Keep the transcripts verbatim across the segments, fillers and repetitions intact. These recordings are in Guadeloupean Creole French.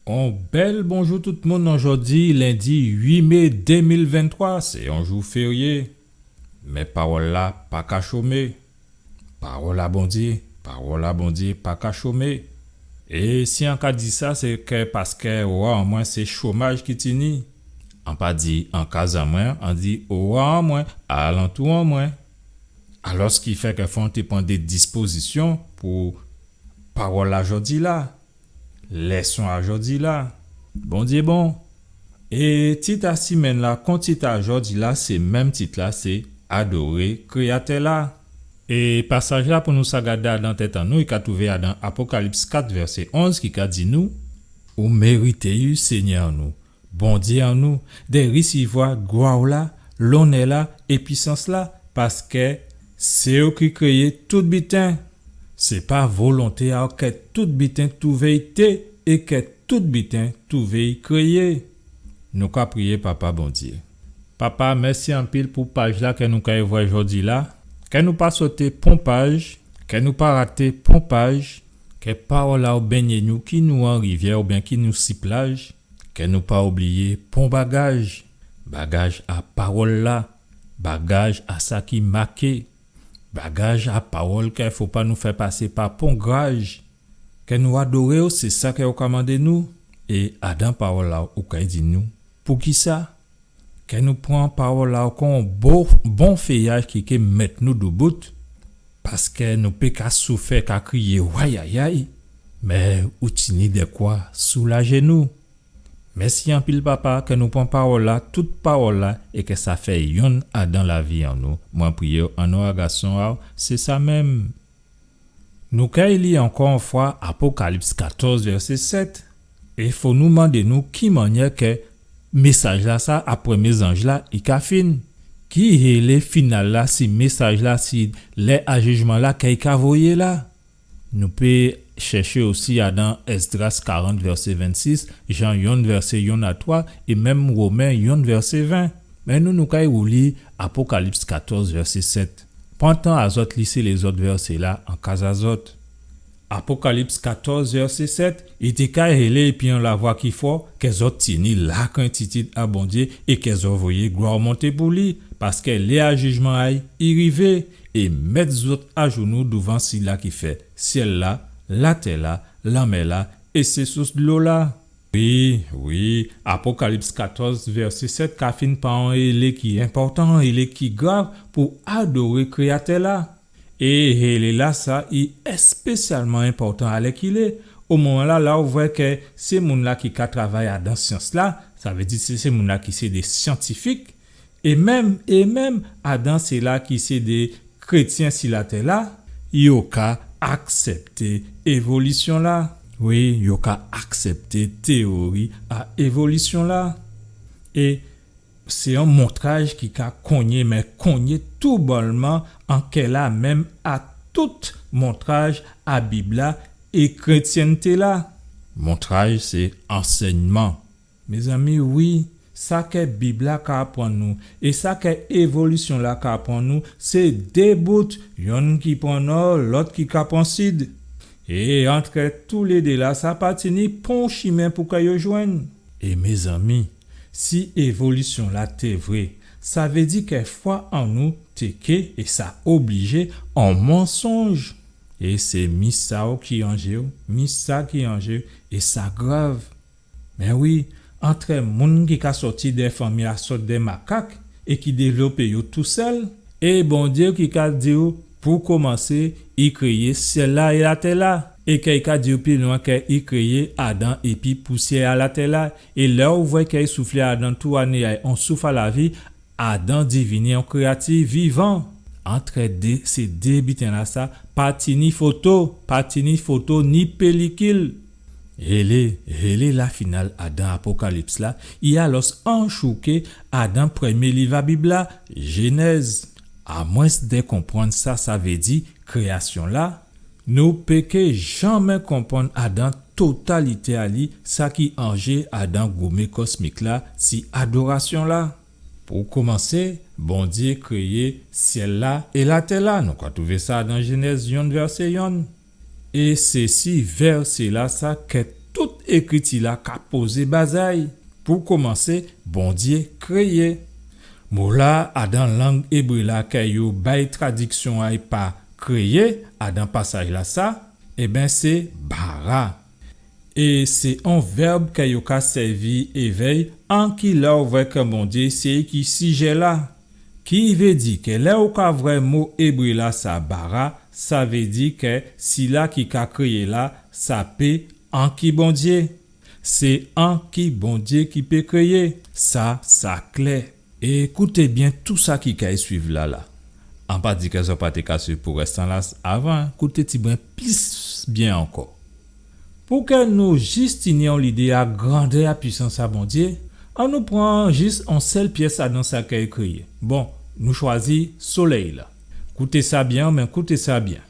On bèl bonjou tout moun, an jòdi lendi uit mé dé mil venntwa, sé on jou férié. Mé pawòl-la pa ka chomé. Pawòl a Bondyé, pawòl a Bondyé pa ka chomé. É si an ka di sa, sé kè paskè owa an mwen sé chomaj ki tini. An pa di an kaz an mwen, an di owa an mwen, alantou an mwen. Alò, sa ki fè kè fò an té pran dé dispozisyon pou pawòl a jòdi-la, lèson a jòdi-la. Bondyé bon. É tit a simenn-la kon tit a jòdi-la, sé menm tit-la, sé Adoré Kréyatè-la. É pasaj-la pou nou sa gadé adan tèt an nou, i ka twouvé adan Apokalips kat vèsé onz ki ka di nou, ou mérité, wi, Sényè an nou, Bondyé an nou, dè risivwa glwa-la, lonnè-la é pisans-la, paskè sé ou ki kréyé tout biten. Sé pa volonté a'w kè tout biten twouvé'y té é kè tout biten twouvé'y kréyé. Nou ka priyé, Papa Bondyé. Papa, mèsi anpil pou paj-la kè nou kay vwè jòdi-la. Kè nou pa soté pon paj, kè nou pa raté pon paj, kè pawòl a'w bengné nou, ki nou an rivyè oubyen ki nou si plaj, kè nou pa oubliyé pon bagaj, bagaj a pawòl-la, bagaj a sa ki maké, bagaj a pawòl kè fò pa nou fè pasé pa pon graj. Kè nou adoré'w, sé sa kè ou ka mandé nou, é adan pawòl-la ou kay di nou poukisa. Kè nou pran pawòl-la kon on bo-, bon féyaj ki ké mèt nou doubout, paskè nou pé ka soufè, ka kriyé wayayay, mé ou tini dèkwa soulajé nou. Mèsi anpil, Papa, kè nou pran pawòl-la, tout pawòl-la, é kè sa fè yonn adan lavi an nou. Mwen priyé'w an non a Gason a'w, sé sa menm. Nou kay li ankò on fwa Apokalips katòz, vèsé sèt. É fò nou mandé nou ki mannyè kè mésaj-lasa, a prèmyé zanj-la, i ka fin. Ki hélé final-la, si mésaj-la, si lè a jijman-la, kè i ka voyé la? Nou pé chèché osi adan Esdras karant, vèsé vennsis, Jan yonn, vèsé yonn a twa, é menm Women yonn, vèsé ven. Mé nou, nou kay wouli Apokalips katòz, vèsé sèt. Pran tan a zòt li sé lézòt vèsé-la an kaz a zòt. Apokalips katòz, vèsé sèt, i té ka hélé épi on lavwa ki fò, kè zòt tini lakrentitid a Bondyé é kè zòt voyé glwa monté pou li, paskè lè a jijman a'y i rivé, é mèt zòt ajounou douvan sila ki fè syèl-la, latè-la, lanmè-la é sé sous dlo-la. Wi, wi, Apokalips katòz, vèsé sèt ka fin pa on hélé ki enpòtan, on hélé ki grav pou adoré Kréyatè-la. É hélé-lasa i èspésyalman enpòtan alèkilé, o moman-la, la ou vwè kè sé moun-la ki ka travay adan syans-la, sa vé di sé, sé moun-la ki sé dé syantifik, é menm, é menm adan sila ki sé dé krétyen si latè-la, yo ka aksèpté évolisyon-la. Wi, yo ka aksèpté téyori a évolisyon-la. É sé on montraj ki ka konyé, mé konyé toubòlman an kè-la menm a tout montraj a Bib-la é krétyenté-la. Montraj sé ansèyman. Mézanmi, wi, sa kè Bib-la ka aprann nou, é sa kè évolisyon-la ka aprann nou, sé dé bout, yonn ki pran nò, lòt ki ka pran sid. É antrè toulédé-la, sa pa tini pon chimen pou kè yo jwenn. É mézanmi, si évolisyon-la té vré, sa vé di kè fwa an nou té ké, é sa oblijé, on mansonj. É sé mi sa ki an jé, mi sa ki an jé, é sa grav. Mé wi, antrè moun ki ka sòti dè fanmi a sòt dè makak é ki dévlopé yo tousèl, é Bondyé ki ka di'w, pou komansé, i kréyé syèl-la é latè-la, é kè i ka di'w pi lwen kè i kréyé Adan épi pousyè a latè-la, é lè ou vwè kè i souflé adan tou a né a'y on souf a lavi, Adan divini on kréyati vivan. Antrè dé, sé dé biten-lasa, pa tini foto, pa tini foto ni pélikil. Hélé, hélé la final adan Apokalips-la, i alòs anchouké adan prèmyé liv a Bib-la, Jénèz. Amwens dè konprann sa sa vé di kréyasyon-la, nou pé ké janmé konprann adan totalité a li sa ki an jé adan goumé kosmik-la si adorasyon-la. Pou komansé, Bondyé kréyé syèl-la é latè-la. Nou ka twouvé sa dan Jénèz yonn vèsé yonn. É sé si vèsé-lasa kè tout Lékriti-la ka pozé baz a'y. Pou komansé, Bondyé kréyé. Mo-la, adan lang ébré-la, kè yo bay tradiksyon a'y pa kréyé, adan pasaj-lasa, ében, sé bara. É sé on vèb kè yo ka sèvi évè'y anki lè ou vwè kè Bondyé sé i ki sijè-la. Ki vé di kè lè ou ka vwè mo ébré-lasa bara, sa vé di kè sila ki ka kréyé la, sa pé anki Bondyé. Sé anki Bondyé ki pé kréyé. Sa, sa klè. É kouté byen tou sa ki kay swiv la la. An pa di kè zòt pa té ka swiv pou rèstan la avan, kouté tibwen plis byen ankò. Pou kè nou jis tini on lidé a grandè a pwisans a Bondyé, annou pran jis on sèl pyès adan sa kè i kréyé. Bon, nou chwazi solèy-la. Kouté sa byen, mé kouté sa byen.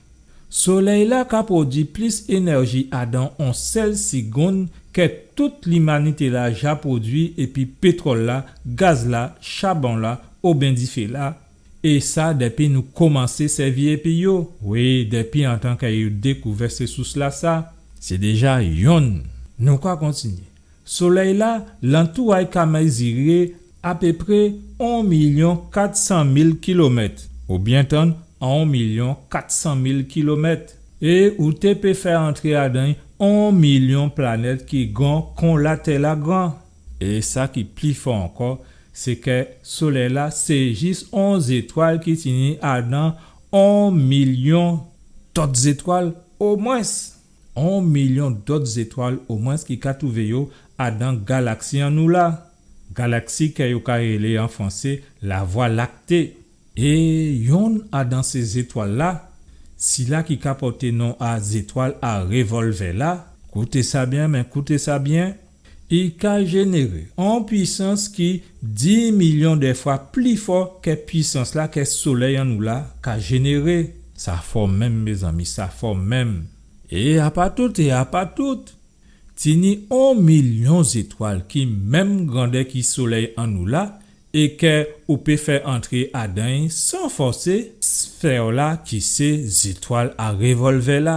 Solèy-la ka pwodui plis énèji adan on sèl sigonn kè tout limanité-la ja pwodui, épi pétwòl-la, gaz-la, chabon-la, oben difé-la, é sa dépi nou komansé sèvi épi yo. Wi, dépi antan kè yo dékouvè sé sous-lasa, sé déja yonn. Nou ka kontinyé. Solèy-la, lantou a'y ka mèziré apéprè on milyon kat san mil kilomèt, oubyen tann, on milyon kat san mil kilomèt. É ou té pé fè antré adan'y on milyon planèt ki gran kon Latè-la gran. É sa ki pli fò ankò, sé kè Solèy-la sé jis on zétwal ki tini adan on milyon dòt zétwal omwens. On milyon dòt zétwal omwens ki ka twouvé yo adan galaksi an nou la. Galaksi kè yo ka rélé an fransé la Voie lactée. É yonn adan sé zétwal-la, sila ki ka pòté non a zétwal a révòlvè-la, kouté sa byen, mé kouté sa byen, i ka jénéré on pwisans ki dis milyon dè fwa pli fò kè pwisans-la kè Solèy an nou la ka jénéré. Sa fò menm, mézanmi, sa fò menm. É a pa tout, é a pa tout. Tini on milyon zétwal ki menm grandè ki Solèy an nou la, é kè ou pé fè antré adan'y san fòsé sfè-la ki sé zétwal a révòlvè-la.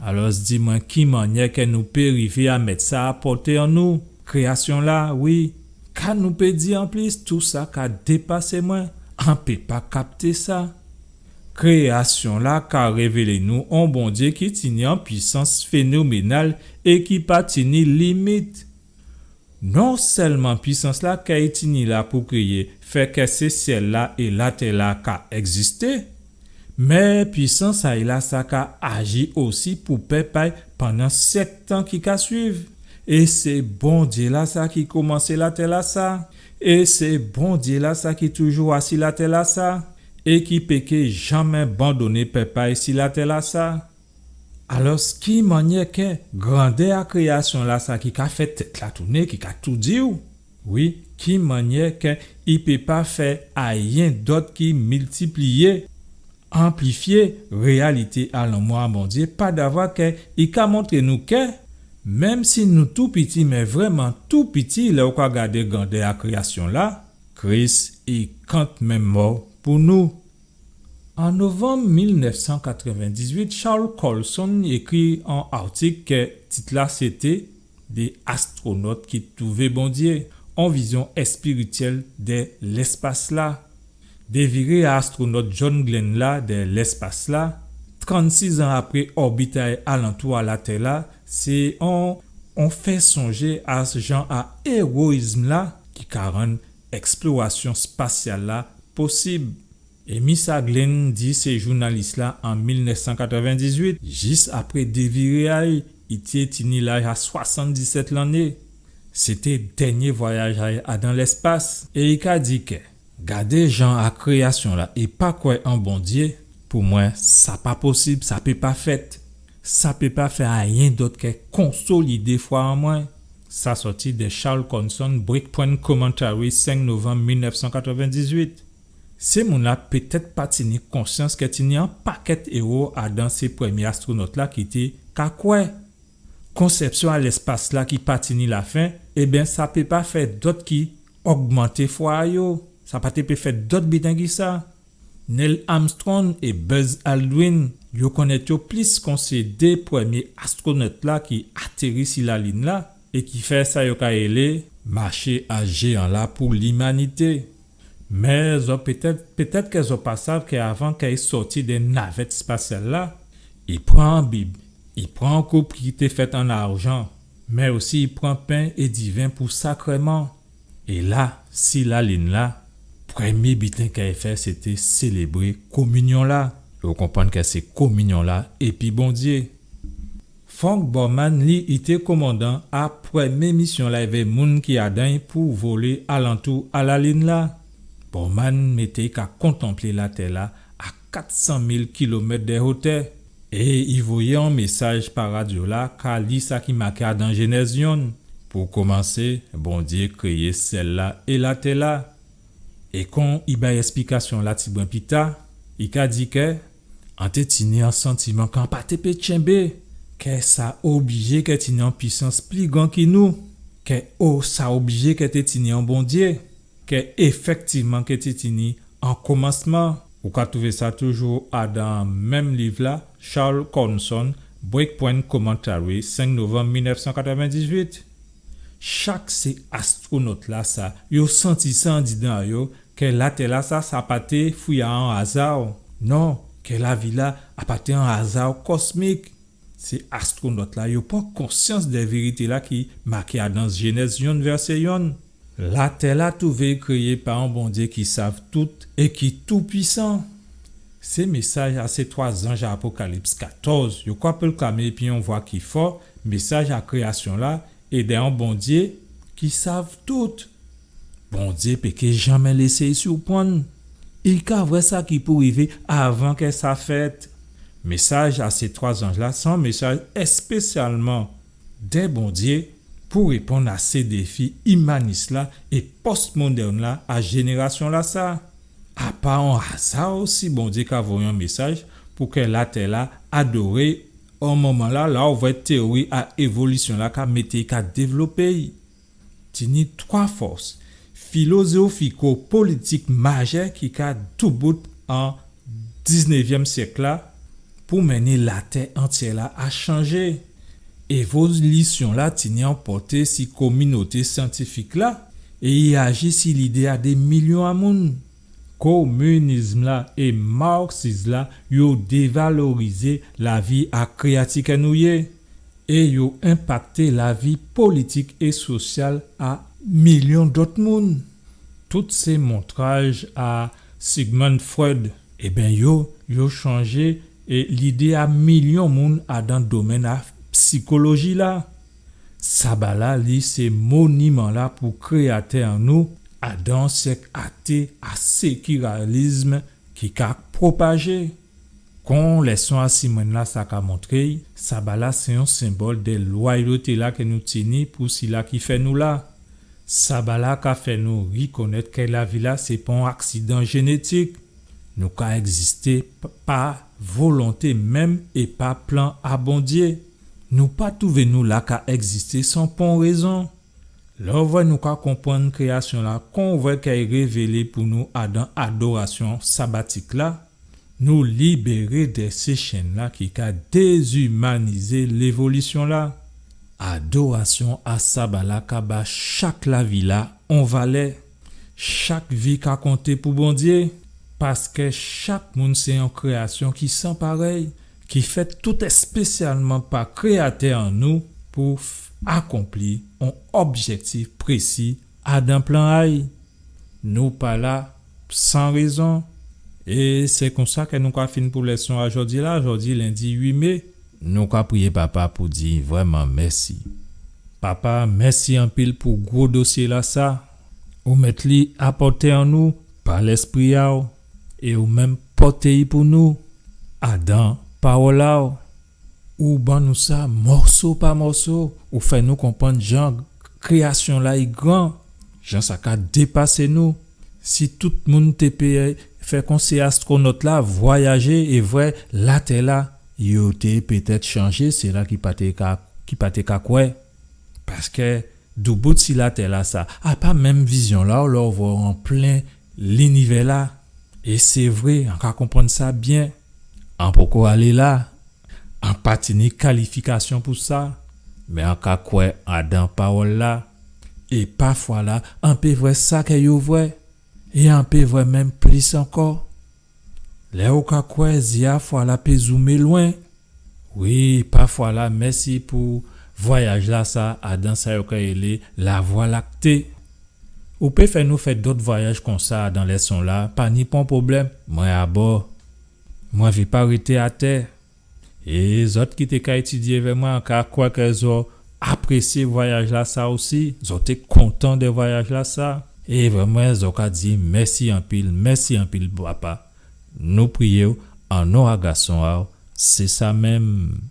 Alòs, di mwen, ki mannyè kè nou pé rivé a mèt sa a pòté an nou? Kréyasyon-la, wi. Ka nou pé di anplis, tou sa ka dépasé mwen. An pé pa kapté sa. Kréyasyon-la ka révélé nou on Bondyé ki tini on pwisans fénoménal é ki pa tini limit. Non sèlman pwisans-la kè i tini la pou kréyé fè kè sé syèl-la é latè-la ka ègzisté, mé pwisans a'y lasa ka aji osi pou pèp a'y pandan syèk tan ki ka swiv. É sé Bondyé-lasa ki komansé latè-lasa. É sé Bondyé-lasa ki toujou asi latè-lasa. É ki pé ké janmé bandoné pèp a'y si latè-lasa. Alòs, ki mannyè kè grandè a kréyasyon-lasa ki ka fè tèt-la touné, ki ka toudi'w, wi, ki mannyè kè i pé pa fè ayen dòt ki miltipliyé, anplifyé réyalité a lanmou a Bondyé, padavwa kè i ka montré nou kè, menm si nou tou piti, mé vrèman tou piti, lè ou ka gadé grandè a kréyasyon-la, Kris i kantmenm mò pou nou. An novanm mil nèf san katrèvendizuit, Charles Colson ékri on atik kè tit-la sété Dé astwonòt ki touvé Bondyé, on vizyon èspirityèl dè lèspas-la. Déviré a astwonòt John Glenn la dè lèspas-la, trannsis an apré òbit a'y alantou a Latè-la, sé on, on fè sonjé a jan a éwoyizm-la ki ka rann èksplorasyon spasyal-la posib. É mi sa Glenn di sé jounalis-la an mil nèf san katrèvendizuit, jis apré déviré a'y, i té tini laj a swasanndisèt lanné. Sété dènyé vwayaj a'y adan lèspas, é i ka di kè, gadé jan a kréyasyon-la é pa kwè an Bondyé, pou mwen, sa pa posib, sa pé pa fèt. Sa pé pa fè ayen dòt kè konsolidé fwa an mwen. Sa sòti dè Charles Colson, Breakpoint Commentary, senk novanm mil nèf san katrèvendizuit. Sé moun-la pétèt pa tini konsyans kè tini on pakèt éwo adan sé prèmyé astwonòt-la ki té ka kwè. Konsèpsyon a lèspas-la ki pa tini lafen, ében, sa pé pa fè dòt ki ògmanté fwa a yo. Sa pa té pé fè dòt biten ki sa. Neil Armstrong é Buzz Aldrin, yo konnèt yo plis kon sé dé prèmyé astwonot-la ki atéri si lalin-la é ki fè sa yo ka rélé maché a jéyan-la pou limanité. Mé zò pétèt, pétèt kè zò pa sav kè avan kè i sòti dè navèt spasyal-la, i pran an Bib, i pran an koup ki té fèt an lajan, mé osi i pran pen é diven pou sakrèman. É la, si lalin-la, prèmyé biten kè i fè, sété sélébré kominyon-la. Ou konprann kè sé kominyon-la épi Bondyé. Frank Borman, li, i té komandan a prèmyé misyon-la èvè moun ki adan-y pou volé alantou a lalin-la. Borman mété-y ka kontanplé latè-la a kat san mil kilomèt dè wotè. É i voyé on mésaj pa radyo-la, ka li sa ki maké adan Jénèz yonn. Pou komansé, Bondyé kréyé syèl-la é latè-la. É kon i bay èsplikasyon-la tibwen pita, i ka di kè an té tini on santiman kè an pa té pé tchenbé, kè sa oblijé kè tini on pwisans pli gran ki nou, kè o, sa oblijé kè té tini on Bondyé, kè éfèktivman kè té tini on komansman. Ou ka twouvé sa toujou adan menm liv-la, Charles Colson, Breakpoint Commentary, senk novanm mil nèf san katrèvendizuit. Chak sé astwonot-lasa, yo santi sa andidan a yo, kè latè-lasa, sa pa té fwi a on aza. Non, kè lavi-la a pa té on aza kosmik. Sé astwonot-la, yo pran konsyans dè vérité-la ki maké adan Jénèz yonn vèsé yonn. Latè-la twouvé kréyé pa on Bondyé ki sav tout é ki toupwisan. Sé mésaj a sé twa zanj a Apokalips katòz, yo ka pwoklamé épi on vwa ki fò, mésaj a kréyasyon-la, é dè on Bondyé ki sav tout. Bondyé pé ké janmé lésé-y siprann. I ka vwè sa ki pou rivé avan kè sa fèt. Mésaj a sé twa zanj-la sé on mésaj èspésyalman dè Bondyé pou réponn a sé défi imanis-la é pòsmodèn-la a jénérasyon-lasa. A pa on aza si Bondyé ka voyé on mésaj pou kè latè-la adoré on moman-la, la ou vwè téyori a évolisyon-la ka mété-y ka dévlopé-y. Tini twa fòs filozofiko-politik majè ki ka doubout an diznévyèm syèk-la pou mennen latè antyè-la a chanjé. Évolisyon-la tini on pòté si kominoté syantifik-la é i aji si lidé a dé milyon a moun. Kominizm-la é marksizm-la, yo dévalorizé lavi a kréyati kè nou yé, é yo enpakté lavi politik é sosyal a milyon dòt moun. Tout sé montraj a Sigmund Freud, ében, yo, yo chanjé é lidé a milyon moun adan domèn a sikoloji-la. Saba-la, li, sé moniman-la pou kréyatè an nou, adan syèk até a sékiralizm ki ka pwopajé. Kon lèson a simenn-lasa ka montré-y, saba-la sé on senbòl dè lwayoté-la kè nou tini pou sila ki fè nou la. Saba-la ka fè nou rikonnèt kè lavi-la sé pa on aksidan jénétik. Nou ka ègzisté p-, pa volonté menm é pa plan a Bondyé. Nou pa twouvé nou la ka ègzisté san pon rézon. Lè ou vwè nou ka konprann kréyasyon-la, kon ou vwè kè i révélé pou nou adan adorasyon sabatik-la, nou libéré dè sé chenn-la ki ka dézimanizé lévolisyon-la. Adorasyon a saba-la ka ba chak lavi-la on valè. Chak vi ka konté pou Bondyé, paskè chak moun sé on kréyasyon ki san parèy, ki fèt tout èspésyalman pa Kréyatè an nou pou f-, akonpli on objèktif prési adan plan a-y. Nou pa la san rézon. É sé konsa kè nou ka fin pou lèson a jòdi-la, jòdi lendi uit mé. Nou ka priyé Papa pou di vrèman mèsi. Papa, mèsi anpil pou gwo dosyé-lasa. Ou mèt li a pòté an nou pa Lèspri a-w, é ou menm pòté-y pou nou adan pawòl a-w. Ou ban nou sa mòso pa mòso, ou fè nou konprann jan kréyasyon-la i gran, jan sa ka dépasé nou. Si tout moun té pé fè kon sé astwonòt-la, vwayajé é vwè Latè-la, yo té pétèt chanjé, sila ki pa té ka, ki pa té ka kwè. Paskè doubout si Latè-lasa, a pa menm vizyon-la, ou lè ou vwè an plen linivè-la. É sé vré, an ka konprann sa byen. An poko alé la. An pa tini kalifikasyon pou sa. Mé an ka kwè adan pawòl-la. É pafwa-la, an pé vwè sa kè yo vwè. É an pé vwè menm plis ankò. Lè ou ka kwè, zyé a fwa-la pé zoumé lwen. Wi, pafwa-la, mèsi pou vwayaj-lasa, adan sa yo ka rélé Lavwa Lakté. Ou pé fè nou fè dòt vwayaj konsa adan lèson-la, pa ni pon pwoblèm, mwen abò. Mwen anvi pa rété atè. É zòt ki té ka étidyé avè mwen, an ka kwè kè zò aprésyé vwayaj-lasa osi, zò té kontan dè vwayaj-lasa. É vrèman, zò ka di mèsi anpil, mèsi anpil, Papa. Nou priyé'w an non a Gason a'w, sé sa menm.